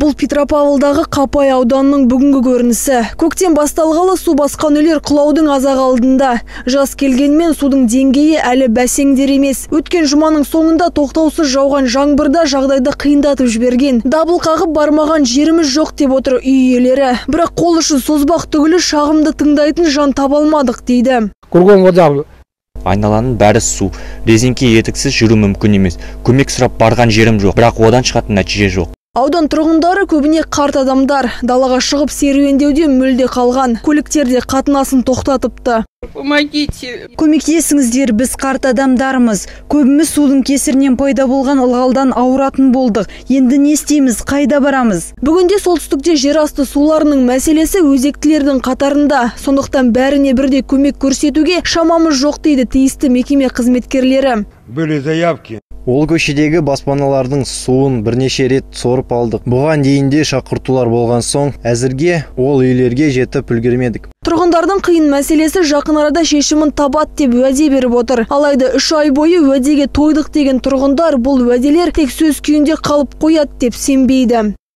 Бұл Петропавлдағы Қапай ауданының бүгінгі көрінісі. Көктем басталғалы су басқан үйлер құлаудың аз-ақ алдында. Жаз келгенмен судың деңгейі әлі бәсеңдер емес. Өткен жұманың соңында тоқтаусыз жауған жаңбырда жағдайды қиындатып жіберген. Дабыл қағып бармаған жеріміз жоқ деп отыр үй иелері. Бірақ қол ұшын созбақ түгілі шағымды тыңдайтын жан таба алмадық дейді. Кругом вода. Айналаның бәрі су. Резеңке етіксіз жүру мүмкін емес. Көмек сұрап барған жерім жоқ, бірақ одан шығатын нәтиже жоқ. Аудан тұрғындары көбіне қарт адамдар. Далаға шығып серуендеуде мүлде қалған. Көліктер де қатынасын тоқтатыпты. Помогите. Көмектесіңіздер, біз қарт адамдармыз. Көбіміз судың кесірінен пайда болған ылғалдан ауыратын болдық. Енді не істейміз, қайда барамыз? Бүгінде солтүстікте жерасты суларының мәселесі өзектілердің қатарында. Сондықтан бәріне бірдей көмек көрсетуге шамамыз жоқ дейді тиісті мекеме қызметкерлері. Были заявки. Ол көшедегі баспаналардың суын бірнеше рет сорып алдық. Бұған дейін де шақыртулар болған соң, әзірге ол үйлерге жетіп үлгермедік. Тұрғындардың қиын мәселесі жақын арада шешімін табады деп уәде беріп отыр. Алайда 3 ай бойы уәдеге тойдық деген тұрғындар бұл уәделер тек сөз күйінде қалып қояды деп сенбейді.